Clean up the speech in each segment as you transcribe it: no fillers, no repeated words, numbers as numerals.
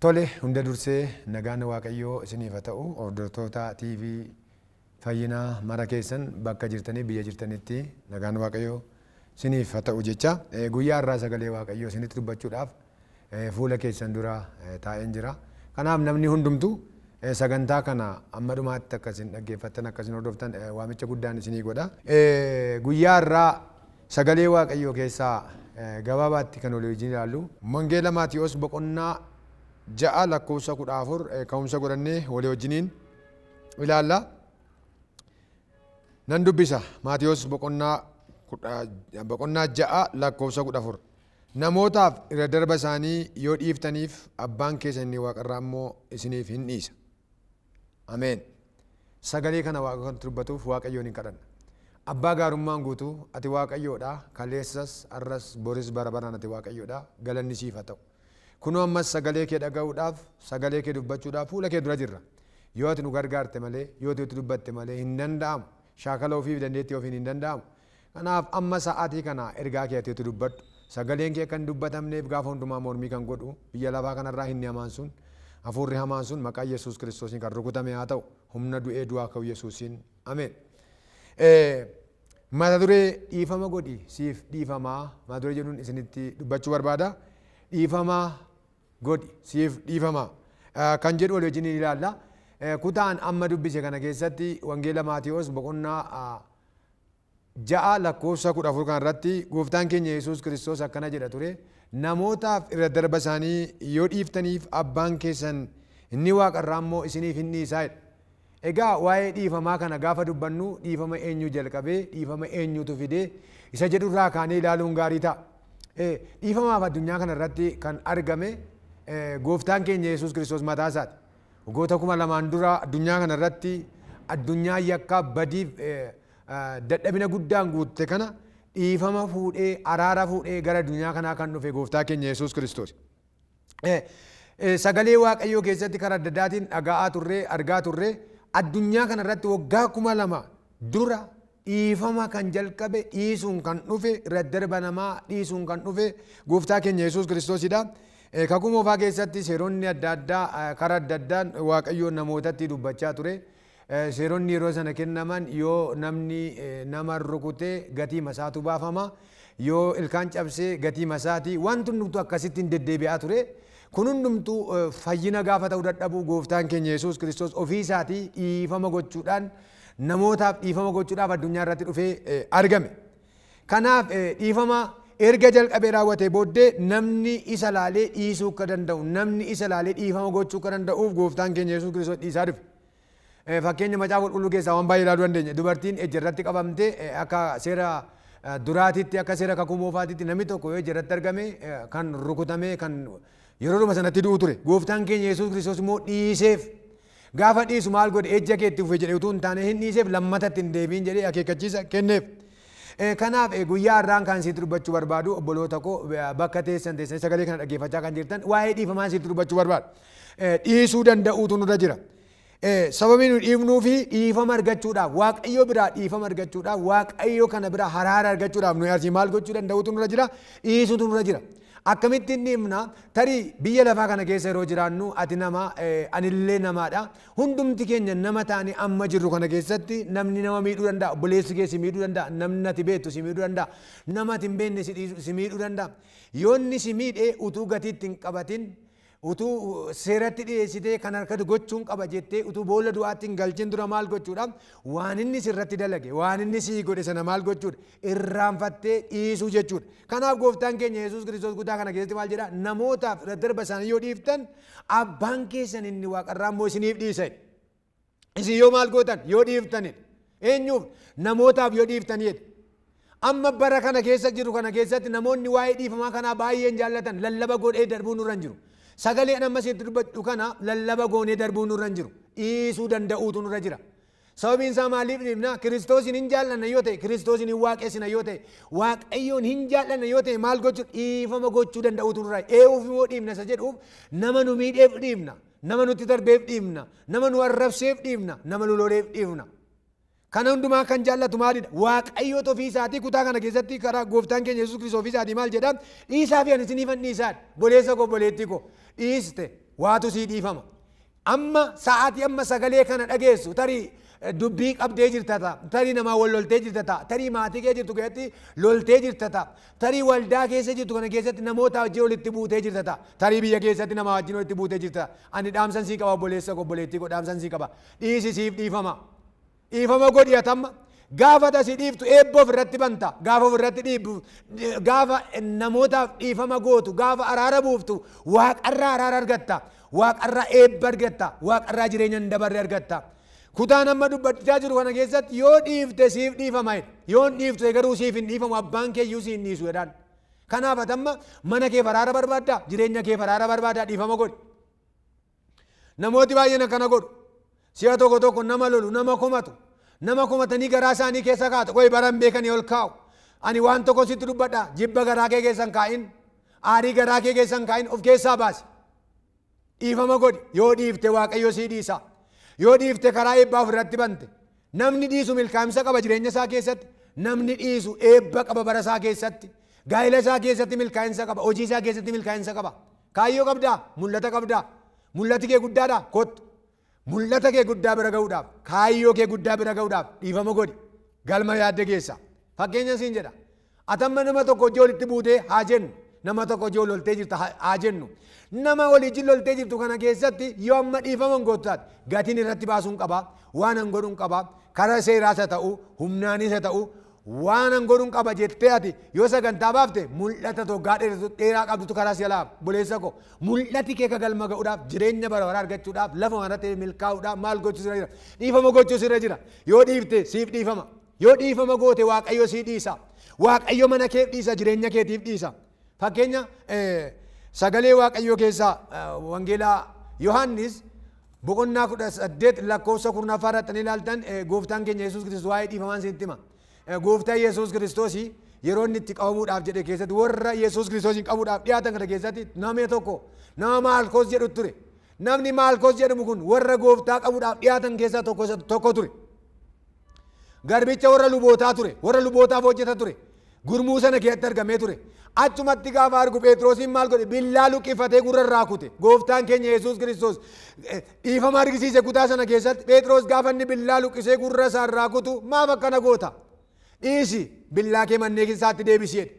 Tole, hunda dursee nagaan Waaqayyoo isiniif haa ta'u. Hordoftoota TV Fayyinaa mara keessan bakka jirtanii biyya jirtanitti nagaan Waaqayyoo isiniif haa ta'u jecha guyyaa har'aa sagalee Waaqayyoo isinitti dubbachuudhaaf fuula keessan dura taa'een jira. Kanaaf namni hundumtuu sagantaa kana amma dhumaatti akka isin dhaggeeffattan akka isin hordoftan waamicha guddaan isinii godha. Guyyaa har'aa sagalee Waaqayyoo keessaa gabaabaatti kan walii wajjin ilaallu Wangeela Maatiyoos boqonnaa 6 lakkoofsa 14 ka'umsa godhannee walii wajjiniin ilaalla. Nan dubbisa Maatiyoos boqonnaa 6 lakkoofsa 14. Namootaaf irra darba isaanii yoo dhiiftaniif abbaan keessan inni waaqarraa immoo isiniif hin dhiisa. Ameen. Sagalee kana Waaqa kan dubbatuuf Waaqayyoon hin kadhanna. Abbaa gaarummaan guutuu ati Waaqayyoodha. Kaleessas har'as boris bara baraan ati Waaqayyoodha. Galanni siif haa ta'u. Kunoo ammas sagalee kee dhaga'uudhaaf sagalee kee dubbachuudhaaf fuula kee dura jirra. Yoo ati nu gargaarte malee yoo ati dubbatte malee hin danda'amu. Shaakala ofiif dandeettii ofiin hin danda'amu. Kanaaf amma sa'aatii kana ergaa kee ati dubbadhu. Sagaleen kee kan dubbatamneef gaafa hundumaa mormii kan godhu biyya lafaa kanarraa hin hamaan sun hafuurri hamaan sun maqaa Yesuus Kiristoosiin kan rukutame haa ta'u humna du'ee du'aa ka'u Yesuusiin ameen. Mata duree dhiifama godhi siif dhiifamaa mata duree jedhuun isinitti dubbachuu barbaada. Dhiifamaa godhi siif dhiifamaa kan jedhu walii wajjin ilaalla. Kutaan amma dubbise kana keessatti Wangeela Maatiyoos boqonnaa 6 lakkoofsa 14 kan irratti gooftaan keenya Yesuus Kiristoos akkana jedha ture. Namootaaf irra darba isaanii yoo dhiiftaniif abbaan keessan inni waaqarraa immoo isiniif hin dhiisaa jedha. Egaa waa'ee dhiifamaa kana gaafa dubbannu dhiifama eenyu jalqabee dhiifama eenyutu fidee isa jedhurraa kaanee ilaaluun gaarii ta'a. Dhiifamaaf addunyaa kana irratti kan argame gooftaan keenya Yesuus Kiristoos mataa isaati. Waggoota 2000 dura addunyaa kana irratti addunyaa yakkaa badiif dadhabina guddaan guutte kana dhiifama fuudhee araara fuudhee gara addunyaa kanaa kan dhufe gooftaa keenya Yesuus Kiristoos. Sagalee Waaqayyoo keessatti karaa adda addaatiin dhaga'aa turre argaa turre addunyaa kana irratti waggaa 2000 dura dhiifama kan jalqabe dhiisuun kan dhufe irra darba namaa dhiisuun kan dhufe gooftaa keenya Yesuus Kiristoosidha. Kakuu moofaa keessatti seeronni adda addaa karaa adda addaan Waaqayyoon namootatti dubbachaa ture. Seeronni yeroo sana kennaman yoo namni nama rukutee gatii masaatu baafama, yoo ilkaan cabsee gatii masaati, wanti hundumtuu akkasitti hin deddeebi'aa ture. Kun hundumtuu fayyina gaafa ta'uu dadhabuu gooftaan keenya Yesuus Kiristoos ofii isaatii dhiifama gochuudhaan namootaaf dhiifama gochuudhaaf addunyaa irratti dhufee argame. Kanaaf dhiifama erga jalqabee raawwatee booddee namni isa laalee dhiisuu akka danda'u, namni isa laalee dhiifama gochuu akka danda'uuf gooftaan keenya Yesuus Kiristoos dhiisaa dhufe. Fakkeenya macaafa qulqulluu keessaa waan baay'ee ilaaluu dandeenya. Dubartiin ejja irratti qabamtee akka seera duraatitti akka seera kakuu moofaatitti namni tokko yoo ejja irratti argame kan rukutame kan yeroodhuma sanatti du'u ture. Gooftaan keenya Yesuus Kiristoos immoo dhiiseef. Gaafa dhiisu maal godhe ejja kee itti fufe jedhee utuu hin taane hin dhiiseef lammatatti hin deebiin jedhee akeekkachiisa kenneef. Kanaaf guyyaa har'aan kan sitti dubbachuu barbaadu obboloota koo bakka teessan teessanii sagalee kana dhaggeeffachaa kan jirtan waa'ee dhiifamaa sitti dubbachuu barbaadu. Dhiisuu danda'uutu nurra jira. Sababii nu dhiifnuu fi dhiifama argachuudhaaf Waaqayyo biraa dhiifama argachuudhaaf Waaqayyo kana biraa haraara argachuudhaaf nuyi asii maal gochuu danda'uutu nurra jira? Dhiisuutu nurra jira. Akkamittiin dhiifna? Tarii biyya lafaa kana keessa yeroo jiraannu ati nama anillee namaadha. Hundumti keenya nama taane amma jirru kana keessatti namni nama miidhuu danda'a. Obboleessi kee si miidhuu danda'a. Namni ati beektu si miidhuu danda'a. Nama ati hin beekne si miidhuu danda'a. Yoo inni si miidhee utuu gatiitti hin qabatin utuu seeratti dhiyeessitee kan harkatu gochuun qaba jettee utuu boolla du'aatti hin galchin dura maal gochuudha? Waan inni sirratti dalage, waan inni sii godhe sana maal gochuudha? Irraanfattee dhiisuu jechuudha. Kanaaf gooftaan keenya Yesuus Kiristoos kutaa kana keessatti maal jedha? Namootaaf irra darba isaanii yoo dhiiftan abbaan keessan inni waaqarraa immoo isiniif dhiisa. Isin yoo maal gootan? Yoo dhiiftanidha. Eenyuuf? Namootaaf yoo dhiiftanidha. Amma bara kana keessa jiru kana keessatti namoonni waa'ee dhiifamaa kanaa baay'een jaallatan lallaba godhee darbuu nurra hin jiru. Sagaleen amma sitti dubbadhu kana lallaba goonee darbuu nurra hin jiru. Dhiisuu danda'uutu nurra jira. Sababiin isaa maaliif dhiifna? Kiristoosin hin jaallanna yoo ta'e, Kiristoosin hin waaqessina yoo ta'e, Waaqayyoon hin jaallanna yoo ta'e maal gochuu? Dhiifama gochuu danda'uutu nurra jira. Eewuuf immoo dhiifna isa jedhuuf nama nu miidheef dhiifna, nama nutti darbeef dhiifna, nama nu arrabseef dhiifna, nama nu loleef dhiifna. Kana hundumaa kan jaallatu maalidha? Waaqayyoota ofii isaatii kutaa kana keessatti karaa gooftaan keenya Yesuus Kiristoos ofii isaatii maal jedha? Dhiisaa fi ani isiniifan dhiisaadha. Obboleessa koo obboleettii koo dhiiste. Waatu sii dhiifama. Amma sa'aatii amma sagalee kana dhageessu tarii dubbii qabdee jirta ta'a. Tarii namaa wal loltee jirta ta'a. Tarii maatii kee jirtu keessatti loltee jirta ta'a. Tarii waldaa keessa jirtu kana keessatti namoota wajjin walitti buutee jirta ta'a. Tarii biyya keessatti namaa wajjin walitti buutee jirta ta'a. Ani dhaamsan sii qaba obboleessa koo obboleettii koo dhaamsan sii qaba. Dhiisi siif dhiifama. Dhiifama godhi atamma. Gaafa tasi dhiiftu eebba ofirratti banta. Gaafa ofirratti dhiibbu, gaafa namootaaf dhiifama gootu, gaafa araara buuftu, waaqarraa araara argatta. Waaqarraa eebba argatta. Waaqarraa jireenya hin dabarre argatta. Kutaan amma dubbachaa jiru kana keessatti yoo dhiifte siif dhiifama jedha. Yoo hin dhiifte garuu siif hin dhiifamu, abbaan kee iyyuu si hin dhiisu jedhaan. Kanaaf atamma mana kee araara barbaaddaa, jireenya kee araara barbaaddaa, dhiifama godhi. Namooti baay'een akkana godhu. Si'a tokko tokko nama lolu, nama komatu. Nama komatanii garaa isaanii keessa kaa'atu. Qoy baran beekanii ol kaa'u. Ani waan tokko sitti dubbadha. Jibba garaa kee keessa hin kaa'in. Aarii garaa kee keessa hin kaa'in. Of keessaa baasi. Dhiifama godhi. Yoo dhiifte Waaqayyo sii dhiisa. Yoo dhiifte karaa eebbaa ofirratti bante. Namni dhiisu milkaa'insa qaba jireenya isaa keessatti. Namni dhiisu eebba qaba bara isaa keessatti. Gaa'ela isaa keessatti milkaa'insa qaba. Hojii isaa keessatti milkaa'insa qaba. Kaayyoo qabdaa? Mul'ata qabdaa? Mul'ati kee guddaadhaa? Kottu. Mul'ata kee guddaa bira ga'uudhaaf, kaayyoo kee guddaa bira ga'uudhaaf dhiifama godhi. Galma yaadde geessa. Fakkeenya siin jedha. Atamma nama tokko hojii walitti buutee haa jennu. Nama tokko hojii loltee jirta haa jennu. Nama waliin loltee jirtu kana keessatti yoo amma dhiifama hin gootu taate gatiin irratti baasuun qaba, waan hin godhuun qaba, karaa seeraas haa ta'u, humnaanis haa ta'u, waan hin godhuun qaba jettee ati yoo sagantaa baafte mul'ata toggaa dheeraa qabdutu karaa si jalaa buleessa koo. Mul'ati kee ka galma ga'uudhaaf, jireenya bara baraa argachuudhaaf, lafa irratti milkaa'uudhaaf maal gochuu sirra jira? Dhiifama gochuu sirra jira. Yoo dhiifte siif dhiifama. Yoo dhiifama goote Waaqayyo sii dhiisa. Waaqayyo mana keef dhiisa, jireenya keetiif dhiisa. Fakkeenya sagalee Waaqayyoo keessaa Wangeelaa Yohaannis boqonnaa 18 lakkoofsa 10 irratti ni ilaaltan gooftaan keenya Yesuus Kiristoos waa'ee dhiifamaan isinitti hima. Gooftaan Yesuus Kiristoos yeroo inni itti qabamuudhaaf jedhe keessatti warra Yesuus Kiristoosiin qabuudhaaf dhiyaatan kana keessatti namni tokko nama Maalkoos jedhu ture. Namni Maalkoos jedhamu kun warra gooftaa qabuudhaaf dhiyaatan keessaa tokko ture. Garbicha warra lubootaa ture, warra lubootaaf hojjeta ture. Gurmuu sana keessatti argamee ture. Achumatti gaafa argu Phexrosiin maal godhe? Billaa luqqifatee gurra irraa kute. Gooftaan keenya Yesuus Kiristoos dhiifama argisiise kutaa sana keessatti. Phexros gaafa inni billaa luqqisee gurra isaa irraa kutu maaf akkana goota? Dhiisi billaa kee manneen isaatti deebisi jedhe.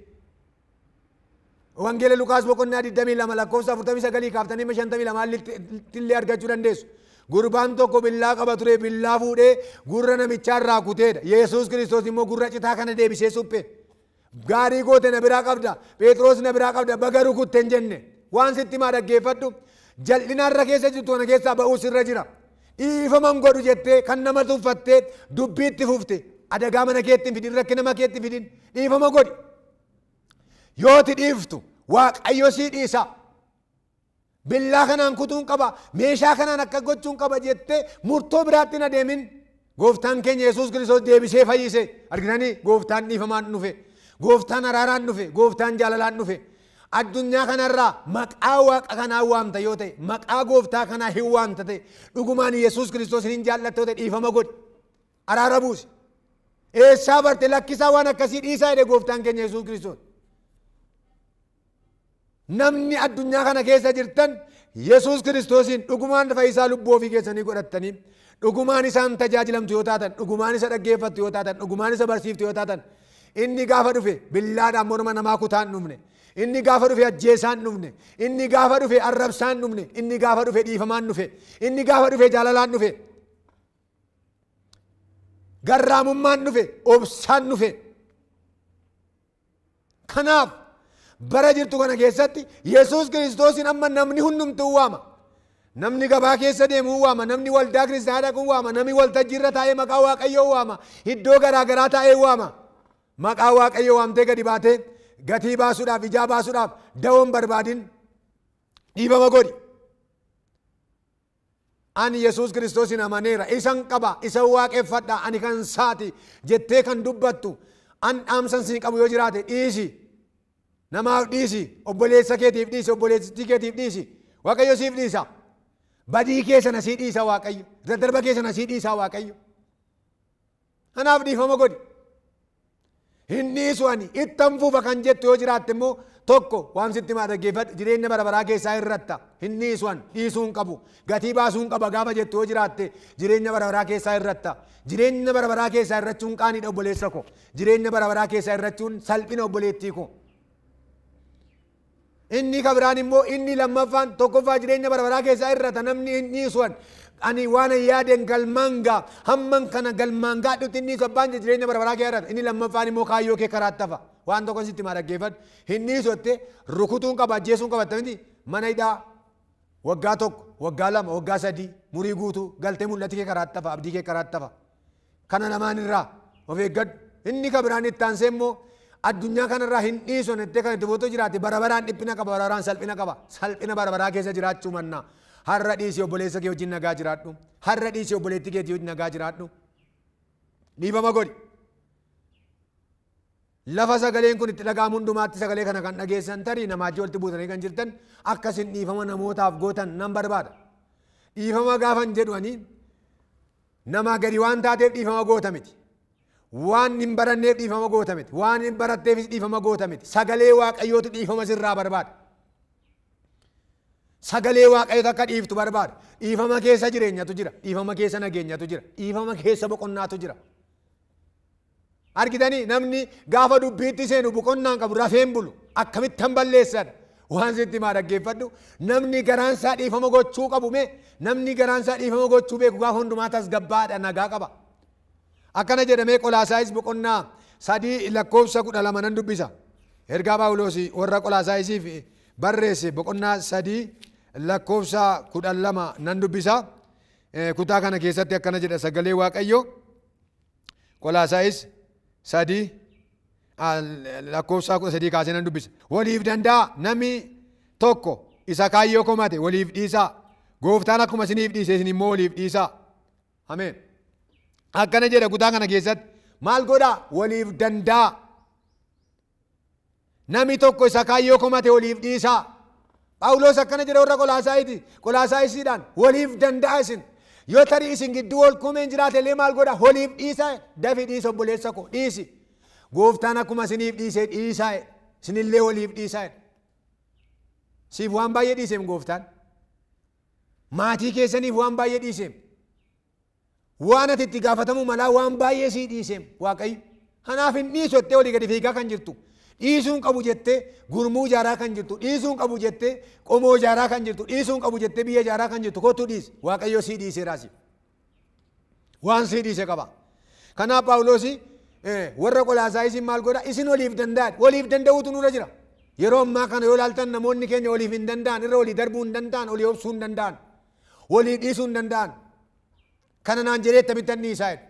Wangeela Lukaas boqonnaa 22 lakkoofsa 49 kaaftanii 52 illee argachuu dandeessu. Gurbaan tokko billaa qaba ture, billaa fuudhee gurra namichaa irraa kuteedha. Yesuus Kiristoos immoo gurra citaa kana deebisee suphee. Gaarii goote na biraa qabda, Phexros na biraa qabda, baga rukutte hin jenne. Waan sitti maa dhaggeeffadhu, jal'ina irra keessa jirtu kana keessaa ba'uus irra jira. Dhiifama hin godhu jettee kan nama tuffattee dubbiitti fufte, adagaa mana keetti hin fidin, rakkina mana keetti hin fidin, dhiifama godhi. Yoo ati dhiiftu Waaqayyo sii dhiisa. Billaa kanaan kutuun qaba, meeshaa kanaan akka gochuun qaba jettee murtoo biraatti hin adeemin. Gooftaan keenya Yesuus Kiristoos deebisee fayyise. Argitanii gooftaan dhiifamaan dhufe, gooftaan araaraan dhufe, gooftaan jaalalaan dhufe. Addunyaa kanarraa maqaa Waaqa kanaa waamta yoo ta'e, maqaa gooftaa kanaa hin waamta ta'e, dhugumaan Yesuus Kiristoos hin jaallatta yoo ta'e dhiifama godhi, araara buusi. Eessaa barte lakkisaa waan akkasii dhiisaa jedhe gooftaan keenya Yesuus Kiristoos. Namni addunyaa kana keessa jirtan Yesuus Kiristoosiin dhugumaan fayyisaa lubbuu ofii keessanii godhattanii, dhugumaan isaan tajaajilamtu yoo taatan, dhugumaan isa dhaggeeffattu yoo taatan, dhugumaan isa barsiiftu yoo taatan, inni gaafa dhufe billaadhaan morma namaa kutaan dhufne, inni gaafa dhufe ajjeesaan dhufne, inni gaafa dhufe arrabsaan dhufne, inni gaafa dhufe dhiifamaan dhufe, inni gaafa dhufe jaalalaan dhufe, garraamummaan dhufe, obsaan dhufe. Kanaaf bara jirtu kana keessatti Yesuus Kiristoosiin amma namni hundumtuu waama. Namni gabaa keessa deemu waama, namni waldaa kiristaanaa dhaqu waama, namni waltajjii irra taa'ee maqaa Waaqayyoo waama, iddoo garaa garaa taa'ee waama. Maqaa Waaqayyoo waamtee gadi baatee gatii baasuudhaaf, ijaa baasuudhaaf da'oon barbaadin, dhiifama godhi. Ani Yesuus Kiristoosiin amaneera, isan qaba, isan waaqeffadha, ani kan saati jettee kan dubbattu, an dhaamsan siin qabu yoo jiraate dhiisi. Namaaf dhiisi, obboleessa keetiif dhiisi, obboleettii keetiif dhiisi. Waaqayyo siif dhiisa. Badii kee sana sii dhiisa Waaqayyo. Daddarba kee sana sii dhiisa Waaqayyo. Kanaaf dhiifama godhi. Hin dhiisu ani ittan fufa kan jettu yoo jiraatte immoo Tokko waan sitti maa dhaggeeffadhu jireenya bara baraa keessaa irratta hin dhiisuan dhiisuu hin qabu gatii baasuu hin qaba gaafa jettu yoo jiraatte jireenya bara baraa keessaa irratta. Jireenya bara baraa keessaa irrachuun qaaniidha obboleessa ko. Jireenya bara baraa keessaa irrachuun salphina obboleettii ko. Inni kabiraan immoo inni lammaffaan tokkoffaa jireenya bara baraa keessaa irrata namni hin dhiisuan. Ani waan yaadeen galmaan gaa hamman kana galmaan gaadhutti inni abbaan jireenya bara baraa kee irrata. Inni lammaffaan immoo kaayyoo kee karaatti hafa. Waan tokko sitti maa dhaggeeffadhu hin dhiisotte rukutuun qaba ajjeesuun qaba miti mana hidhaa waggaa 1 waggaa 2 waggaa 3 murii guutuu galtee mul'ati kee karaatti hafa abdii kee karaatti hafa. Kana lamaan irraa of eeggadhu. Inni kabiraan itti aansee immoo addunyaa kanarraa hin dhiison jettee kan itti bootoo jiraate bara baraan dhiphina qaba bara baraan salphina qaba. Salphina bara baraa keessa jiraachuu mannaa. Har'a dhiisi obboleessa kee wajjin nagaa jiraadhu. Har'a dhiisi obboleettii keetii wajjin nagaa jiraadhu. Dhiifama godhi. Lafa sagaleen kun itti dhaga'amu hundumaatti sagalee kana kan dhageessan tarii namaa wajjin walitti buutanii kan jirtan akkasin dhiifama namootaaf gootan nan barbaada. Dhiifama gaafan jedhu ani namaa gadi waan taateef dhiifama goota miti. Waan hin baranneef dhiifama goota miti. Waan hin baratteefis dhiifama goota miti. Sagalee Waaqayyootu dhiifama sirraa barbaada. Sagalee Waaqayyootu akka dhiiftu barbaada. Dhiifama keessa jireenyatu jira. Dhiifama keessa nageenyatu jira. Dhiifama keessa boqonnaatu jira. Argitanii namni gaafa dubbiitti seenu boqonnaan qabu rafeen bulu akkamittan balleessan waan sitti maa dhaggeeffadhu namni garaan isaa dhiifama gochuu qabu mee namni garaan isaa dhiifama gochuu beeku gaafa hundumaa tasgabbaadha nagaa qaba. Akkana jedhamee Qolaasaayis boqonnaa 3 lakkoofsa 12 nan dubbisa. Ergaa Phaawulos warra Qolaasaayisiif barreesse boqonnaa 3 lakkoofsa 12 nan dubbisa. Kutaa kana keessatti akkana jedha sagalee Waaqayyoo. Qolaasaayis 3 lakkoofsa 13 kaasee nan dubbisa. Waliif danda'a namni tokko isa kaayyoo komate waliif dhiisaa. Gooftaan akkuma isiniif dhiise isin immoo waliif dhiisaa. Ameen. Akkana jedha kutaa kana keessatti maal godhaa waliif danda'a. Namni tokko isa kaayyoo komate waliif dhiisaa. Phaawulos akkana jedha warra Qolaasaayiti. Qolaasaayisiidhaan waliif danda'a isin. Yoo tarii isin gidduu wal komeen jiraate illee maal godhaa waliif dhiisaa. Dafi dhiisa obboleessa koo dhiisi. Gooftaan akkuma isiniif dhiise dhiisaa. Isinillee waliif dhiisaa. Siif waan baay'ee dhiiseem gooftaan. Maatii keessaniif waan baay'ee dhiiseem. Waan ati itti gaafatamu malaa waan baay'ee sii dhiiseem Waaqayyo. Kanaaf hin dhiisu jettee walii gadi fiigaa kan jirtu. Dhiisuun qabu jettee gurmuu ijaaraa kan jirtu. Dhiisuun qabu jettee qomoo ijaaraa kan jirtu. Dhiisuun qabu jettee biyya ijaaraa kan jirtu. Kottu dhiisi. Waaqayyo sii dhiiseeraa si. Waan sii dhiise qaba. Kanaaf Phaawulos warra Qolaasaayisiin maal godha? Isin waliif danda'an. Waliif danda'uutu nurra jira. Yeroo ammaa kana yoo ilaaltan namoonni keenya waliif hin danda'an. Irra walii darbuu hin danda'an. Walii obsuu hin danda'an. Walii dhiisuu hin danda'an. Kana naan jedhee akkamittan dhiisaa jedhu.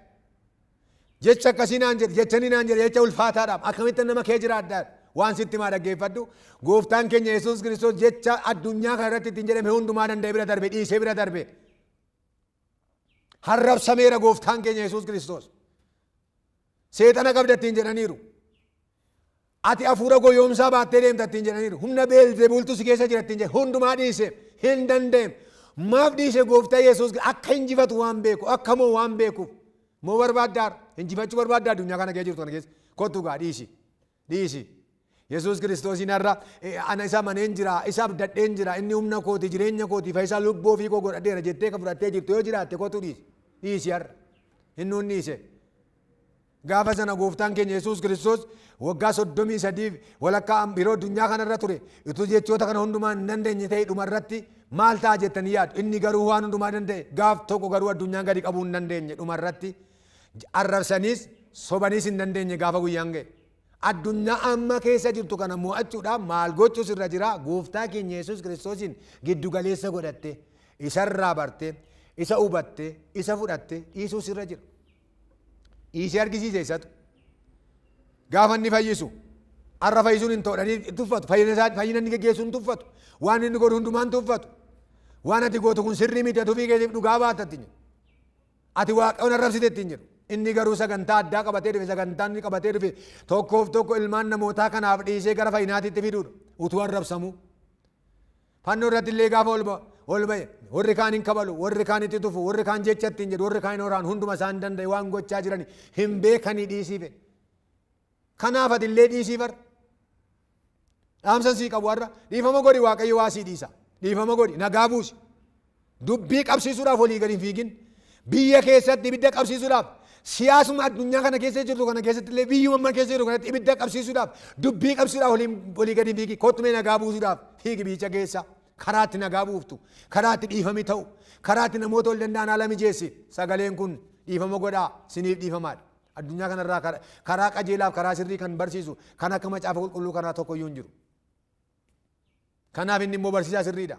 Jecha akkasii naan jedhe, jechanii naan jedhe, jecha ulfaataadhaaf akkamittan nama kee jiraadhaa jedhu. Waan sitti maa dhaggeeffadhu. Gooftaan keenya Yesuus Kiristoos jecha addunyaa kana irratti ittiin jedhame hundumaa danda'e bira darbe, dhiisee bira darbe. Harrabsameera gooftaan keenya Yesuus Kiristoos. Seexana qabda ittiin jedhaniiru. Ati hafuura goyoomsaa baattee deemta ittiin jedhaniiru. Humna Beelzebuultu si keessa jira ittiin jedhe. Hundumaa dhiise hin danda'em. Maaf dhiise gooftaa Yesuus akka injifatu waan beeku, akka moo waan beekuuf. Moo barbaaddaa? Injifachuu barbaaddaa addunyaa kana keessa jirtu kana keessa. Kottu gaa dhiisi. Dhiisi. Yesuus Kiristoosiin har'a ana isa maneen jira, isa abdadheen jira, inni humna kooti, jireenya kooti, fayyisaa lubbuu ofii koo godhadheera jettee kan fudhattee jirtu yoo jiraatte kottu dhiisi. Dhiisi har'a. Inni hun dhiise. Gaafa sana gooftaan keenya Yesuus Kiristoos waggaa 33 walakkaa yeroo addunyaa kanarra ture utuu jechoota kana hundumaa hin dandeenye ta'e dhumarratti maal ta'a jettanii yaadu. Inni garuu waan hundumaa danda'e. Gaaf tokko garuu addunyaan gadi qabuu hin dandeenye dhumarratti arrabsaniis sobaniis hin dandeenye gaafa guyyaan ga'e. Addunyaa amma keessa jirtu kana mo'achuudhaaf maal gochuus irra jira? Gooftaa keenya Yesuus Kiristoosiin giddu galeessa godhatte, isarraa barte, isa hubatte, isa fudhatte dhiisuus irra jira. Dhiisee argisiise isatu. Gaafa inni fayyisu har'a fayyisuun hin ta'u tuffatu. Fayyina inni geggeessu hin tuffatu. Waan inni godhu hundumaa hin tuffatu. Waan ati gootu kun sirrii miti ati ofii keetiif dhugaa baata ittiin jedhu. Ati Waaqayyoon arrabsite ittiin jedhu. Inni garuu sagantaa addaa qabatee dhufe, sagantaan inni qabatee dhufe tokkoof tokko ilmaan namootaa kanaaf dhiisee gara fayyinaatiitti fiduudha. Utuu arrabsamuu. Fannoo irratti illee gaafa ol ba'e warri kaan hin kabalu, warri kaan itti tufu, warri kaan jecha ittiin jedhu, warri kaan hin horaan hunduma isaan danda'e waan gochaa jiran hin beekanii dhiisiife. Kanaaf ati illee dhiisii bar. Dhaamsan sii qabu har'a dhiifama godhi Waaqayyo waa sii dhiisa. Dhiifama godhi nagaa buusi. Dubbii qabsiisuudhaaf walii gadi hin fiigin. Biyya keessatti ibidda qabsiisuudhaaf siyaasuma addunyaa kana keessa jirtu kana keessatti illee biyyuma amma keessa jirtu kanatti ibidda qabsiisuudhaaf dubbii qabsiisuudhaaf walii gadi hin fiigin. Kottu mee nagaa buusuudhaaf fiigi biyyicha keessa. Karaatti nagaa buuftu, karaatti dhiifami ta'u, karaatti namoota wal danda'an haala mijeessi. Sagaleen kun dhiifama godhaa siniif dhiifamaadha. Addunyaa kanarraa karaa qajeelaaf karaa sirrii kan barsiisu kan akka macaafa qulqulluu kanaa tokko iyyuu hin jiru. Kanaaf inni immoo barsiisaa sirriidha.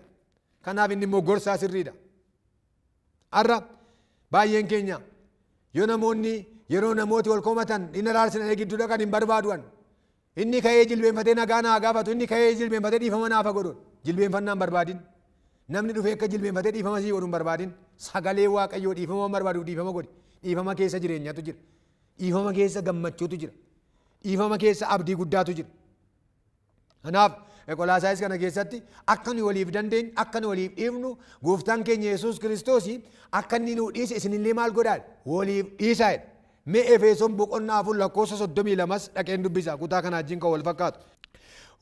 Kanaaf inni immoo gorsaa sirriidha. Har'a baay'een keenya yoo namoonni yeroo namooti wal komatan inni araarsinanii gidduu dhaqan hin barbaaduan. Inni ka'ee jilbeenfatee nagaa naa gaafatu, inni ka'ee jilbeenfatee dhiifama naaf godhu. Jilbeenfannaan barbaadin. Namni dhufee akka jilbeenfatee dhiifama sii godhu hin barbaadin. Sagalee Waaqayyoo dhiifama waan barbaaduuf dhiifama godhi. Dhiifama keessa jireenyatu jira. Dhiifama keessa gammachuutu jira. Dhiifama keessa abdii guddaatu jira. Kanaaf Qolaasaayis kana keessatti akka nu waliif dandeenyu, akka nu waliif dhiifnu gooftaan keenya Yesuus Kiristoos akka inni nu dhiise isinillee maal godhaa? Waliif dhiisaa jedha. Mee Efesoon boqonnaa 4 lakkoofsa 32 dhaqeen dubbisa kutaa kana wajjin kan wal fakkaatu.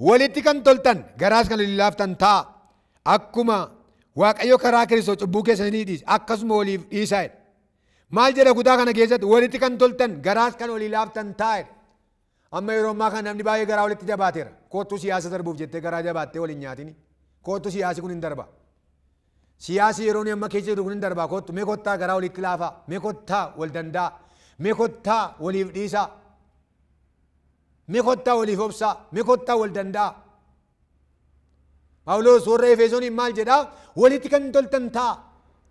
Walitti kan toltan garaas kan lillaaftan ta'a. Akkuma Waaqayyo karaa Kiristoos cubbuu keessanii dhiise akkasuma waliif dhiisaa jedha. Maal jedha kutaa kana keessatti? Walitti kan toltan garaas kan walii laaftan ta'a jedha. Amma yeroo ammaa kana namni baay'ee garaa walitti jabaateera. Kottu siyaasa darbuuf jettee garaa jabaattee waliin nyaatini. Kottu siyaasi kun hin darba. Siyaasi yeroo inni amma keessa jiru kun hin darba. Kottu mee kottaa garaa walitti laafaa. Mee kottaa wal danda'a. Mee kottaa waliif dhiisaa. Mee kottaa waliif obsaa. Mee kottaa wal danda'a. Phaawulos warra Efesooniin maal jedhaa? Walitti kan toltan ta'a.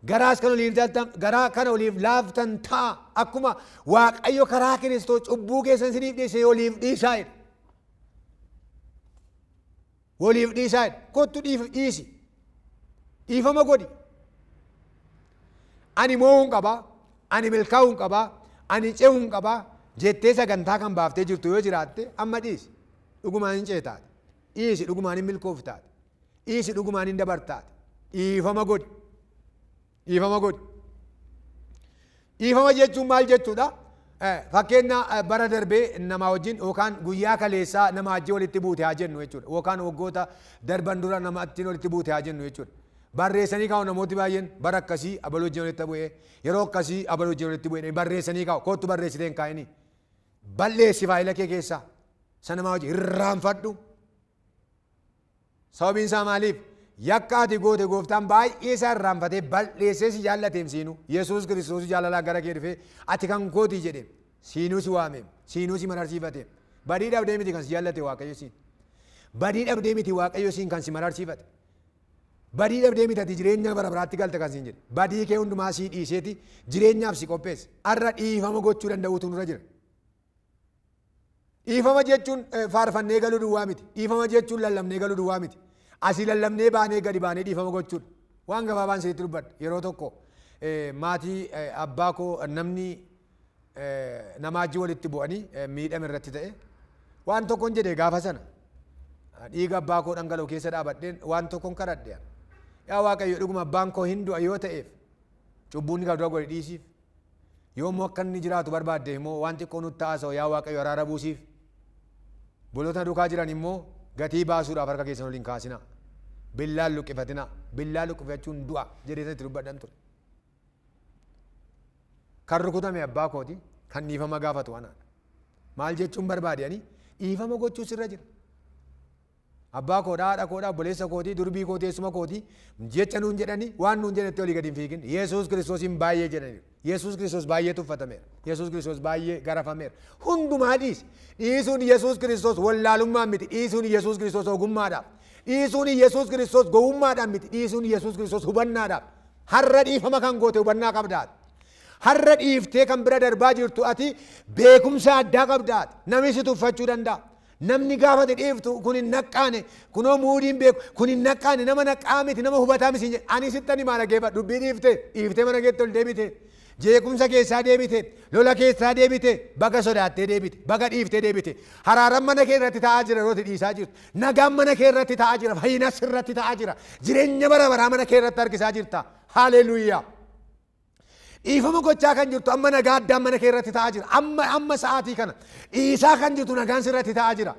Garaas kan waliif laaftan, garaa kana waliif laaftan ta'a. Akkuma Waaqayyo karaa Kiristoos cubbuu keessan isiniif dhiise waliif dhiisaa jedha. Waliif dhiisaa jedha. Kottu dhiisi. Dhiifama godhi. Ani moo'uun qabaa, ani milkaa'uun qabaa, ani ce'uun qabaa jettee sagantaa kan baaftee jirtu yoo jiraatte amma dhiisi. Dhugumaan hin ceetaate. Dhiisi dhugumaan hin milkooftaate. Dhiisi dhugumaan hin dabartaate. Dhiifama godhi. Dhiifama godhi. Dhiifama jechuun maal jechuudha? Fakkeenya bara darbee nama wajjin yookaan guyyaa kaleessaa nama wajjin walitti buute haa jennu jechuudha. Yookaan waggoota darban dura nama wajjin walitti buute haa jennu jechuudha. Barreessanii kaa'u namooti baay'een bara akkasii abaluu wajjin walitti bu'ee yeroo akkasii abaluu wajjin walitti bu'ee barreessanii kaa'u. Kottu barreessitee hin kaa'ini. Balleessi faayila kee keessaa. Sana nama wajjin irraanfadhu. Sababiin isaa maaliif? Yakka ati goote gooftaan baay'ee isaa irraanfatee balleessee si jaallateem siinuu. Yesuus Kiristoos jaalalaa gara kee dhufee ati kan kootii jedheem. Siinuu si waameem. Siinuu si mararsiifateem. Badii dhabdee miti kan si jaallate Waaqayyo siin. Badii dhabdee miti Waaqayyo siin kan si mararsiifate. Badii dhabdee miti ati jireenya bara baraatti galte kan siin jedhe. Badii kee hundumaa sii dhiiseeti jireenyaaf si qopheesse. Har'a dhiifama gochuu danda'uutu nurra jira. Dhiifama jechuun faarfannee galuu duwwaa miti. Dhiifama jechuun lallabnee galuu duwwaa miti. Asii lallabnee baanee gadi baanee dhiifama gochuudha. Waan gabaabaan isinitti dubbadha. Yeroo tokko maatii abbaa koo namni nama wajjin walitti bu'anii miidhame irratti ta'e waan tokkoon jedhe gaafa sana dhiiga abbaa koo dhangala'u keessa dhaabadheen waan tokkoon kadhadhe. Yaa Waaqayyo dhuguma abbaan koo hin du'a yoo ta'eef cubbuun kan dura godhe dhiisiif. Yoo immoo akka inni jiraatu barbaadde immoo waan xiqqoo nutti haasa'u yaa Waaqayyo araara buusiif. Bolota duukaa jiran immoo gatii baasuudhaaf harka keessan waliin kaasinaa. Billaan luqqifatinaa. Billaan luqqifachuun du'a jedhee itti dubbadhan ture. Kan rukutame abbaa kooti kan dhiifama gaafatu anaadha. Maal jechuun barbaade ani dhiifama gochuu sirra jira. Abbaa koodhaa, haadha koodhaa, obboleessa kootii, durbii kootii, eessuma kootii jecha nuun jedhanii waan nuun jedhanitti olii gadi hin fiigin. Yesuus Kiristoosiin baay'ee jedhaniiru. Yesuus Kiristoos baay'ee tuffatameera. Yesuus Kiristoos baay'ee garafameera. Hundumaa dhiisi. Dhiisuun Yesuus Kiristoos wallaalummaan miti. Dhiisuun Yesuus Kiristoos ogummaadhaaf. Dhiisuun Yesuus Kiristoos gowwummaadhaan miti. Dhiisuun Yesuus Kiristoos hubannaadhaaf. Har'a dhiifama kan goote hubannaa qabdaati. Har'a dhiiftee kan bira darbaa jirtu ati beekumsa addaa qabdaati. Namni si tuffachuu danda'a. Namni gaafate dhiiftu kun hin naqqaane, kunoo muudiin beeku, kun hin naqqaane, nama naqqaa miti, nama hubataa miti hin jedhu. Ani sittan himaa dhaggeeffadhu. Dubbii dhiifte, dhiiftee mana keetti ol deebite. Jeequmsa keessaa deebite, lola keessaa deebite, baga sodaattee deebite, baga dhiiftee deebite. Haraaran mana kee irratti ta'aa jira yeroo ati dhiisaa jirtu. Nagaan mana kee irratti ta'aa jira, fayyinas irratti ta'aa jira. Jireenya bara baraa mana kee irratti harkisaa jirta. Haleluuyaa. Dhiifama gochaa kan jirtu amma nagaa addaan mana kee irratti ta'aa jira. Amma sa'aatii kana dhiisaa kan jirtu nagaan sirratti ta'aa jira.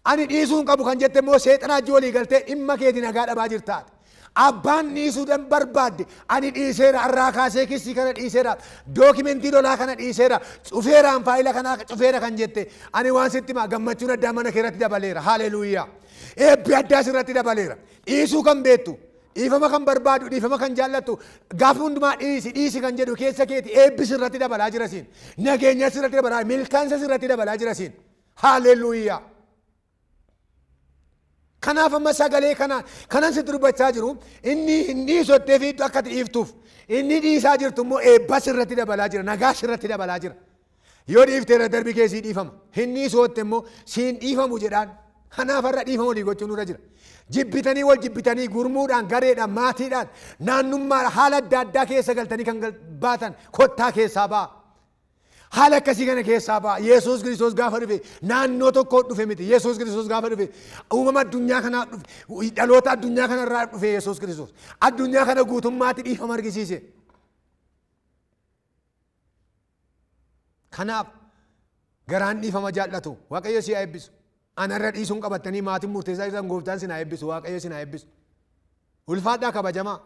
Ani dhiisuun qabu kan jette immoo seexanaa wajjin walii galtee dhimma keetii nagaa dhabaa jirtaati. Abbaan dhiisuudhaan barbaadde ani dhiiseera, har'aa kaasee kissii kana dhiiseera, dookimentii lolaa kana dhiiseera, cufeeraan faayila kanaa cufeera kan jette ani waan sitti himaa gammachuun addaa mana kee irratti dabaleera. Haleluuyaa. Eebbi addaa sirratti dabaleera. Dhiisuu kan beektu, dhiifama kan barbaadu, dhiifama kan jaallattu, gaafa hundumaa dhiisi dhiisi kan jedhu keessa keeti eebbi sirratti dabalaa jira siin. Nageenya sirratti dabalaa, milkaansa sirratti dabalaa jira siin. Haleluuyaa. Kanaaf amma sagalee kanan sitti dubbachaa jiru inni hin dhiisottee fi akka ati dhiiftuuf inni dhiisaa jirtu immoo eebba sirratti dabalaa jira, nagaa sirratti dabalaa jira. Yoo dhiifteera darbi kee sii dhiifama. Hin dhiisotte immoo siin dhiifamu jedhaan. Kanaaf har'a dhiifama walii gochuun nurra jira. Jibbitanii wal jibbitanii gurmuudhaan, gareedhaan, maatiidhaan, naannummaadhaan haala adda addaa keessa galtanii kan baatan kottaa keessaa ba'a. Haala akkasii kana keessaa ba'a. Yesuus Kiristoos gaafa dhufe naannoo tokko dhufe miti. Yesuus Kiristoos gaafa dhufe uumama addunyaa kanaa dhufe, dhaloota addunyaa kanarraa dhufe Yesuus Kiristoos. Addunyaa kana guutummaatti dhiifama argisiise. Kanaaf garaan dhiifama jaallatu Waaqayyo si haa eebbisu. Anarra dhiisuun qabattanii maatiin murteessaa jirtan gooftaan si haa eebbisu, Waaqayyo si haa eebbisu. Ulfaadhaa kabajamaa.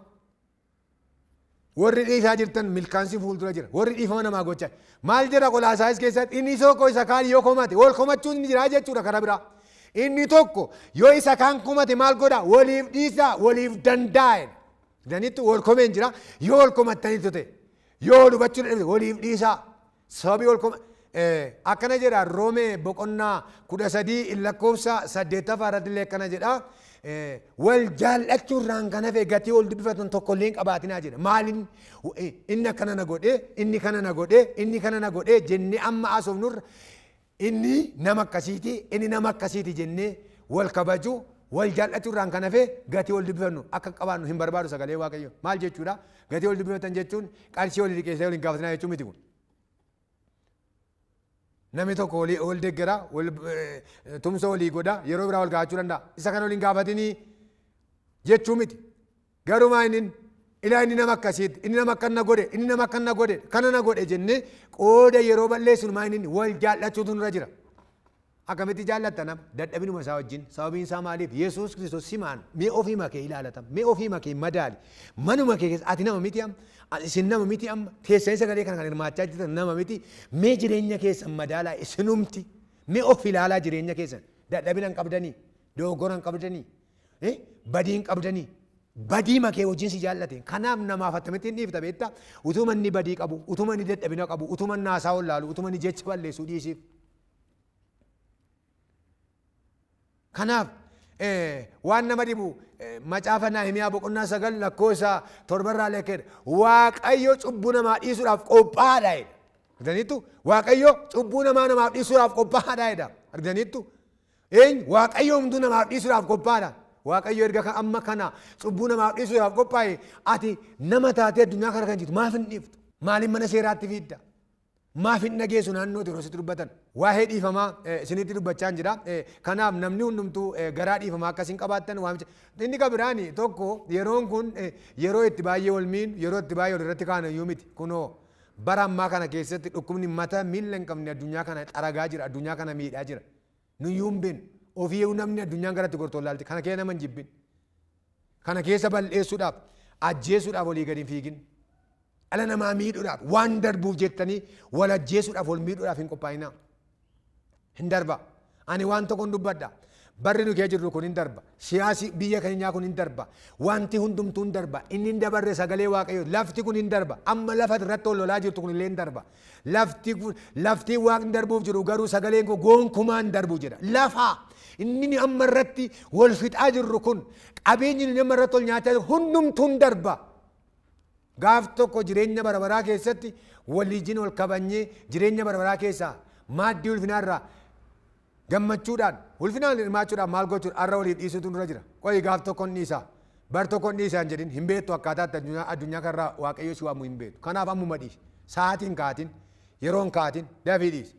Warri dhiisaa jirtan milkaansi fuuldura jira. Warri dhiifama namaa gochaa. Maal jedha Qolaasaayis keessatti inni tokko isa kaan yoo komate wal komachuun ni jira jechuudha karaa biraa. Inni tokko yoo isa kaan komate maal godha? Waliif dhiisaa, waliif danda'e. Danitti wal komeen jira. Yoo wal komattaniitu ta'e, yoo wal hubachuu dadhabde waliif dhiisaa. Sababii wal koma akkana jedha Roomee boqonnaa 13 lakkoofsa 8 irratti illee akkana jedha. Wal jaallachuurraan kan hafe gatii wal dubbifatan tokko illee hin qabaatinaa jedha. Maaliin inni akkana na godhee, inni kana na godhee, inni kana na godhee jennee amma haasofnurra inni nama akkasiiti, inni nama akkasiiti jennee wal kabaju, wal jaallachuurraan kan hafe gatii wal dubbifannu akka qabaannu hin barbaadu sagalee Waaqayyo. Maal jechuudha? Gatii wal dubbifatan jechuun qarshii walii liqeessee waliin gaafatinaa jechuu miti kun. Namni tokko walii wal deeggara, wal tumsa walii godha, yeroo biraa wal gaafachuu danda'a. Isa kana waliin gaafatinii jechuu miti. Garumaa inni ilaa inni nama akkasiiti, inni nama akkana godhe, inni nama akkana godhe, kana na godhe jennee qooda yeroo balleessinu maa inni wal jaallachuutu nurra jira. Akkamitti jaallatta nama? Dadhabinuma isaa wajjin. Sababiin isaa maaliif? Yesuus Kiristoos simaan mee ofii makee ilaalatama, mee ofii makee madaali. Manuma kee keessa ati nama miti amma, isin nama miti amma, teessanii sagalee kana kan hirmaachaa jirtan nama miti. Mee jireenya keessan madaalaa isinumti. Mee of ilaalaa jireenya keessan. Dadhabina hin qabdanii, dogoggora hin qabdanii, badii hin qabdanii. Badii makee wajjin si jaallate. Kanaaf namaaf attamitti hin dhiifta beektaa? Utuma inni badii qabu, utuma inni dadhabina qabu, utuma inni haasaa wallaalu, utuma inni jecha balleessu dhiisiif. Kanaaf waan nama dhibu macaafa Nahimiyaa boqonnaa 9 lakkoofsa 7 irraa lekkeedha. Waaqayyo cubbuu namaa dhiisuudhaaf qophaa'aadha jedha. Argitaniittu? Waaqayyo cubbuu namaa namaaf dhiisuudhaaf qophaa'aadha jedha. Argitaniittu? Eenyu? Waaqayyo hunduu namaaf dhiisuudhaaf qophaa'aadha. Waaqayyo erga amma kana cubbuu namaaf dhiisuudhaaf qophaa'e ati nama taatee addunyaa kana kan jirtu maaf hin dhiiftu? Maaliif mana seeraatti fiidda? Maaf hin dhageessu naannoo yeroo sitti dubbatan? Waa'ee dhiifamaa isinitti dubbachaa jira. Kanaaf namni hundumtuu garaa dhiifamaa akkasiin qabaattan waamicha. Inni kan biraani tokko yeroon kun yeroo itti baay'ee wal miinu, yeroo itti baay'ee wal irratti kaanu iyyuu miti. Kunoo bara ammaa kana keessatti dhukkubni mata miilla hin qabne addunyaa kana xaragaa jira, addunyaa kana miidhaa jira. Nuyyuu hin beeknu. Ofii namni addunyaan garatti gortoo laalti. Kana keessa nama hin jibbin. Kana keessa balleessuudhaaf, ajjeesuudhaaf walii gadi hin fiigin. Dhala namaa miidhuudhaaf waan darbuuf jettanii wal ajjeesuudhaaf wal miidhuudhaaf hin qophaa'inaa. Hin darba. Ani waan tokkoon dubbadha. Barri nu keessa jirru kun hin darba. Siyaasi biyya keenyaa kun hin darba. Wanti hundumtuu hin darba. Inni hin dabarre sagalee Waaqayyoo. Lafti kun hin darba. Amma lafa irratti ol lolaa jirtu kun illee hin darba. Lafti waaqni darbuuf jiru garuu sagaleen kun gonkumaa hin darbu jedha. Lafa inni amma irratti wal fixaa jirru kun qabeenyi inni amma irratti ol nyaachaa jiru hundumtuu hin darba. Gaaf tokko jireenya bara baraa keessatti waliijin wal kabanyee jireenya bara baraa keessaa maaddii ulfinaarraa gammachuudhaan ulfinaan hirmaachuudhaan maal gochuudha har'a waliif dhiisuutu nurra jira. Qoyi gaaf tokkoon dhiisaa, bar tokkoon dhiisaa hin jedhin hin beektu akkaataa itti addunyaa kanarraa Waaqayyo si waamu hin beektu. Kanaaf ammuma dhiisi. Sa'aatiin kaatin, yeroon kaatin dafii dhiisi.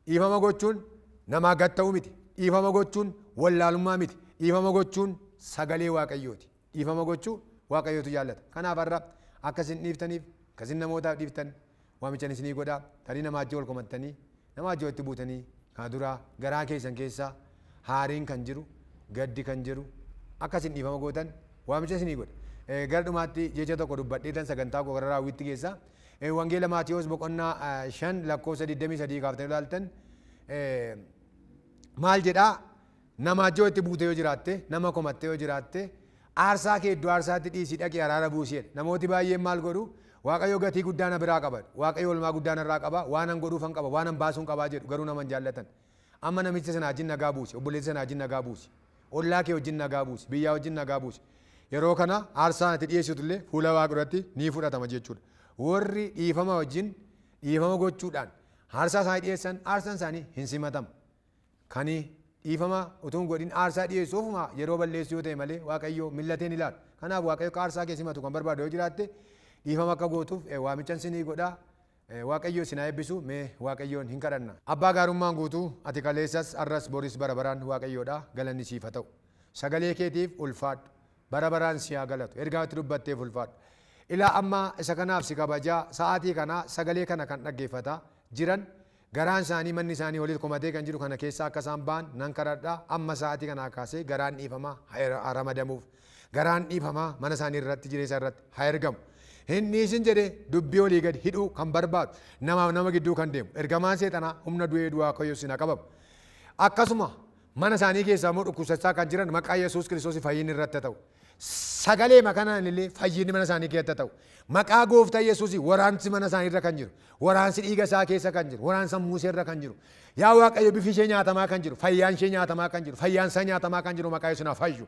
Dhiifama gochuun namaa gad ta'uu miti. Dhiifama gochuun wallaalummaa miti. Dhiifama gochuun sagalee Waaqayyooti. Dhiifama gochuu Waaqayyootu jaallata. Kanaaf har'a akkasin dhiiftaniif, akkasin namootaaf dhiiftan waamichan isinii godhaa. Tarii namaa wajjin wal komattanii, namaa wajjin walitti buutanii kana dura garaa keessan keessaa Haariin kan jiru, gaddi kan jiru, akkasin dhiifama gootan waamicha isinii godha. Gara dhumaatti jecha tokko dubbadheetan sagantaa koo gara raawwitti geessa. Wangeela Maatiyoos boqonnaa 5 lakkoofsa 23 kaaftanii ilaaltan maal jedhaa? Nama ajjoo itti buute yoo jiraatte, nama komatte yoo jiraatte, aarsaa kee iddoo aarsaatti dhiisii dhaqii araara buusii jedha. Namooti baay'een maal godhu? Waaqayyo gatii guddaa na biraa qaba. Waaqayyo oolmaa guddaa narraa qaba. Waan an godhuufan qaba. Waan an baasuun qabaa jedhu garuu nama hin jaallatan. Amma namicha sana wajjin nagaa buusi. Obboleessa sana wajjin nagaa buusi. Ollaa kee wajjin nagaa buusi. Biyyaa wajjin nagaa buusi. Yeroo kana aarsaan ati dhiyeessitu illee fuula Waaqa duratti ni fudhatama jechuudha. Warri dhiifama wajjin dhiifama gochuudhaan aarsaa isaanii dhiyeessan aarsaan isaanii hin simatamu. Kani dhiifama utuu hin godhin aarsaa dhiyeessu ofuma yeroo balleessu yoo ta'e malee Waaqayyo millateen ilaalu. Kanaaf Waaqayyo akka aarsaa kee simatu kan barbaadu yoo jiraatte dhiifama akka gootuuf waamichan sinii godhaa. Waaqayyo isin haa eebbisu. Mee Waaqayyoon hin kadhanna. Abbaa gaarummaan guutuu ati kaleessas arras boris bara baraan Waaqayyoodha. Galanni siif haa ta'u. Sagalee keetiif ulfaadhu. Bara baraan si haa galatu. Ergaa itti dubbatteef ulfaadhu. Ilaa amma isa kanaaf si kabajaa sa'aatii kana sagalee kana kan dhaggeeffataa jiran garaan isaanii manni isaanii walitti komatee kan jiru kana keessa akka isaan ba'an nan kadhadha. Amma sa'aatii kanaa kaasee garaan dhiifamaa haa ramadamuuf. Garaan dhiifamaa mana isaanii irratti jireenya irratti haa ergamu. Hin dhiisin jedhee dubbii olii gadi hidhuu kan barbaadu namaaf nama gidduu kan deemu ergamaan seexanaa humna du'ee du'aa Waaqayyo sin haa qabamu. Akkasuma mana isaanii keessaa immoo dhukkubsachaa kan jiran maqaa Yesuus Kiristoos fayyinni irratti haa ta'u. Sagalee makanaan illee fayyinni mana isaanii keessatti haa ta'u. Maqaa gooftaa Yesuus waraansi mana isaanii irra kan jiru, waraansi dhiiga isaa keessa kan jiru, waraansa Musee irra kan jiru. Yaa Waaqayyo bifi ishee nyaatamaa kan jiru, fayyaan ishee nyaatamaa kan jiru, fayyaan isaa nyaatamaa kan jiru maqaa Yesuus haa fayyu.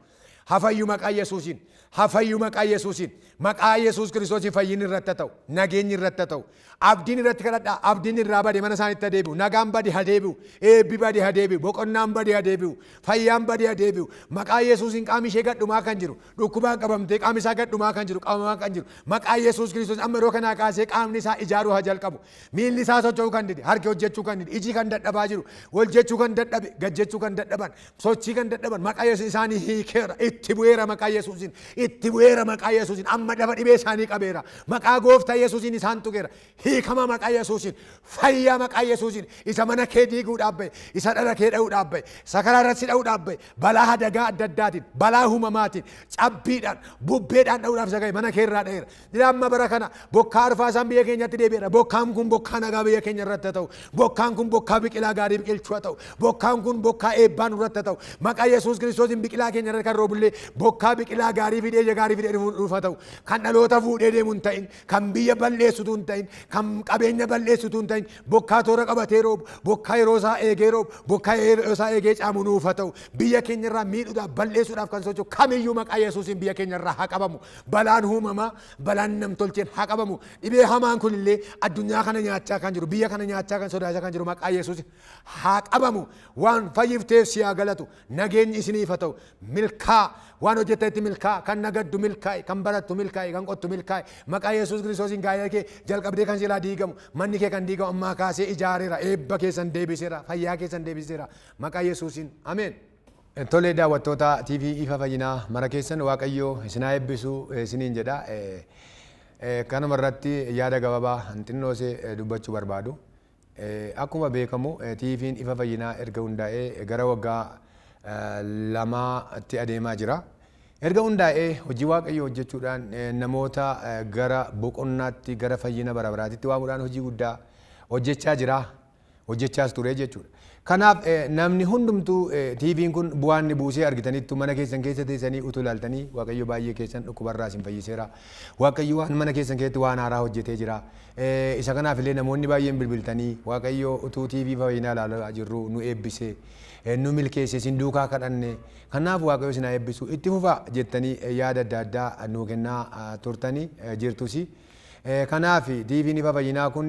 Haa fayyu maqaa Yesuusiin, haa fayyu maqaa Yesuusiin, maqaa Yesuus Kiristoosiin fayyinni irratti haa ta'u, nageenyi irratti haa ta'u. Abdiin irratti kadhadhaa, abdiin irraa bade mana isaaniitti haa deebi'u, nagaan bade haa deebi'u, eebbi bade haa deebi'u, boqonnaan bade haa deebi'u, fayyaan bade haa deebi'u. Maqaa Yesuusiin qaamni ishee gadhumaa kan jiru, dhukkubaan qabamtee qaamni isaa gadhumaa kan jiru, qabamaa kan jiru. Maqaa Yesuus Kiristoos amma yeroo kanaa kaasee qaamni isaa ijaaruu haa jalqabu. Miilli isaa socho'uu kan dide, harki hojjechuu kan dide, iji kan dadhabaa jiru, wal jechuu kan dadhabe, gad jechuu kan dadhaban, sochii kan dadhaban, maqaa Yesuus isaanii hiikeera, itti bu'eera maqaa Yesuusiin, itti bu'eera maqaa Yesuusiin, amma lafa dhibee isaanii qabeera. Maqaa gooftaa Yesuusiin isaan tuqeera. Hiikama maqaa Yesuusiin, fayyaa maqaa Yesuusiin, isa mana kee diiguudhaaf ba'e, isa dhala kee dha'uudhaaf ba'e, isa karaa irratti dha'uudhaaf ba'e, balaa hadagaa adda addaatiin, balaa uumamaatiin, cabbiidhaan, bubbeedhaan dha'uudhaaf isa ga'e mana kee irraa dha'eera. Amma bara kana bokkaa arfaasaan biyya keenyatti deebi'eera. Bokkaan kun bokkaa nagaa biyya keenya irratti haa ta'u. Bokkaan kun bokkaa biqilaa gaarii biqilchuu haa ta'u. Bokkaan kun bokkaa eebbaan irratti haa ta'u. Maqaa Yesuus Kiristoosiin biqilaa keenya irratti kan roobullee bokkaa biqilaa gaarii fidee ija gaarii fidee dhufu haa ta'u. Kan dhaloota fuudhee deemu hin ta'in, kan biyya balleessitu hin ta'in, kan qabeenya balleessitu hin ta'in, bokkaa toora qabatee roobu, bokkaa yeroo isaa eegee roobu, bokkaa yeroo isaa eegee caamu nuuf haa ta'u. Biyya keenya irraa miidhuudhaaf balleessuudhaaf kan socho'u kamiyyuu maqaa Yesuusiin biyya keenya irraa haa qabamu. Balaan uumamaa, balaan namtolcheen haa qabamu. Dhibee hamaan kun illee addunyaa kana nyaachaa kan jiru, biyya kana nyaachaa kan sodaachaa kan jiru maqaa Yesuusiin haa qabamu. Waan fayyifteef si haa galatu. Nageenyi isiniif haa ta'u. Milkaa waan hojjettetti milkaa, kan nagaddu milkaa'e, kan barattu milkaa'e, kan qottu milkaa'e. Maqaa Yesuus Kiristoosiin gaa'ela kee jalqabdee kan silaa diigamu, manni kee kan diigamu ammaa kaasee ijaareera, eebba keessan deebiseera, fayyaa keessan deebiseera. Maqaa Yesuusiin ameen. Tolee daawwattoota TV Ifa Fayyinaa mara keessan Waaqayyo isin haa eebbisu isiniin jedha. Kanuma irratti yaada gabaabaa xinnoo ishee dubbachuu barbaadu. Akkuma beekamu TV'n Ifa Fayyinaa erga hundaa'ee gara waggaa 2tti adeemaa jira. Erga hundaa'ee hojii Waaqayyoo hojjechuudhaan namoota gara boqonnaatti gara fayyina bara baraatitti waamuudhaan hojii guddaa hojjechaa jira. Hojjechaas ture jechuudha. Kanaaf namni hundumtuu TV'n kun bu'aan inni buusee argitaniittu mana keessan keessa teessanii utuu ilaaltanii Waaqayyo baay'ee keessan dhukkubarraa isin fayyiseera. Waaqayyo waan mana keessan keessatti waan haaraa hojjetee jira. Isa kanaaf illee namoonni baay'een bilbiltanii Waaqayyo utuu TV Fayyinaa ilaalaa jirru nu eebbise, nu milkeesse, isin duukaa kadhanne. Kanaaf Waaqayyo isin haa eebbisu. Itti fufaa jettanii yaada adda addaa nuu kennaa turtanii jirtusi. Kanaaf TV'n Ifa Fayyinaa kun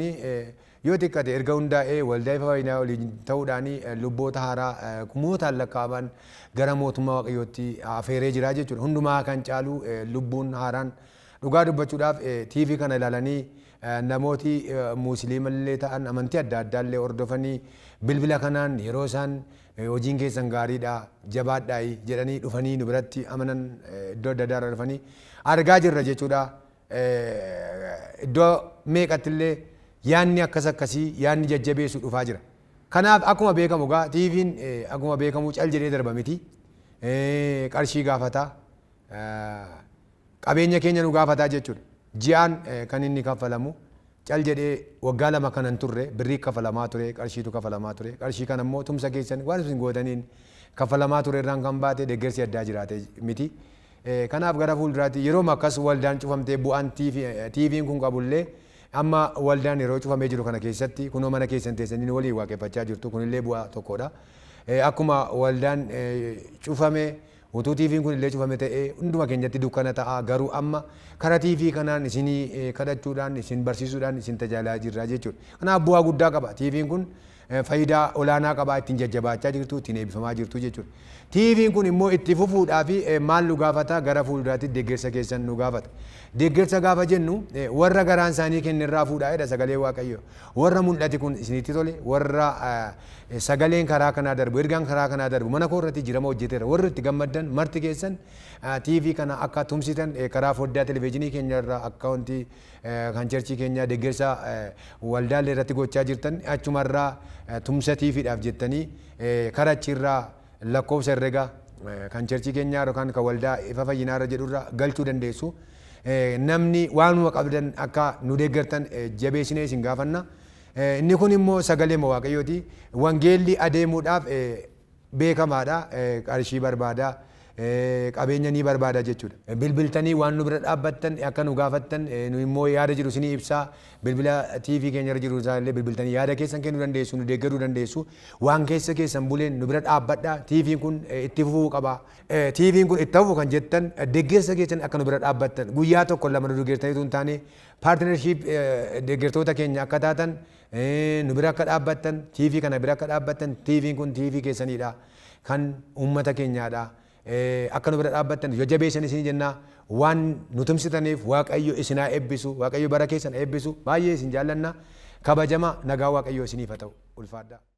yoo xiqqate erga hundaa'ee waldaa Ifa Fayyinaa waliin ta'uudhaan lubboota haaraa kumootaan lakkaa'aman gara mootummaa Waaqayyootti afeeree jira jechuudha. Hundumaa kan caalu lubbuun haaraan dhugaa dubbachuudhaaf TV kana ilaalanii namooti musliimallee ta'an amantii adda addaallee hordofanii bilbila kanaan yeroo isaan hojiin keessan gaariidha jabaadhaayi jedhanii dhufanii nu biratti amanan iddoo adda addaa irraa dhufanii argaa jirra jechuudha. Iddoo meeqattillee yaanni akkas akkasii yaanni jajjabeessu dhufaa jira. Kanaaf akkuma beekamu gaa TV'n akkuma beekamu cal jedhee darba miti. Qarshii gaafata. Qabeenya keenya nu gaafataa jechuudha. Ji'aan kan inni kaffalamu cal jedhee waggaa 2 kanan turre birrii kaffalamaa ture, qarshiitu kaffalamaa ture. Qarshii kana immoo tumsa keessan waan isin gootaniin kaffalamaa ture irraan kan baate deeggarsi addaa jiraate miti. Kanaaf gara fuulduraatti yeroo akkas waldaan cufamtee bu'aan TV'n kun qabullee amma waldaan yeroo cufamee jiru kana keessatti kunoo mana keessan teessanii walii waaqeffachaa jirtu, kunillee bu'aa tokkodha. Akkuma waldaan cufame utuu TV'n kun illee cufame ta'ee hunduma keenyatti dukkana ta'a, garuu amma karaa TV kanaan isinii kadhachuudhaan isin barsiisuudhaan isin tajaajilaa jirra jechuudha. Kanaaf bu'aa guddaa qaba. TV'n kun faayidaa olaanaa qaba, ittiin jajjabaachaa jirtu, ittiin eebbifamaa jirtu jechuudha. TV'n kun immoo itti fufuudhaaf maal nu gaafata? Gara fuulduraatti deeggarsa keessan nu gaafata. Deeggarsa gaafa jennu warra garaan isaanii kennirraa fuudhaa jedha sagalee Waaqayyoo. Warra mul'ati kun isinitti tole, warra sagaleen karaa kanaa darbu, ergaan karaa kanaa darbu, mana koo irratti jirama hojjeteera. Warri itti gammaddan marti keessan TV kana akka tumsitan karaa foddaa televezyiinii keenya irraa akkaawuntii kan cherchii keenya deeggarsa waldaalee irratti gochaa jirtan achumarraa tumsa TVdhaaf jettanii karaa achirraa lakkoofsa herrega kan cherchii keenyaa yookaan kan waldaa ifa fayyinaa irra jedhurraa galchuu dandeessu. Namni waanuma qabdan akka nu deeggartan jabeessinee isin gaafanna. Inni kun immoo sagalee Waaqayyooti. Wangeelli adeemuudhaaf beekamaadha. Qarshii barbaada. Qabeenya ni barbaada jechuudha. Bilbiltanii waan nu bira dhaabbattan akka nu gaafattan nu immoo yaada jiru isinii ibsaa. Bilbila TV keenya irra jiru illee bilbiltanii yaada keessan kennuu dandeessu, nu deeggaruu dandeessu. Waan keessa keessan buleen nu bira dhaabbadha. TV'n kun itti fufuu qaba. TV'n kun itti fufu kan jettan deeggarsa keessan akka nu bira dhaabbattan guyyaa tokko lama nu deeggartanii osoo hin taane paartinarshiip deeggartoota keenya akka taatan nu bira akka dhaabbattan, TV kana bira akka dhaabbattan. TV'n kun TV keessanidha, kan uummata keenyaadha. Akka nu bira dhaabbattan jajjabeessan isin jenna. Waan nu tumsitaniif Waaqayyo isin haa eebbisu, Waaqayyo bara keessan eebbisu. Baay'ee isin jaallanna. Kabajama nagaa Waaqayyo isiniif haa ta'u. Ulfaadhaa.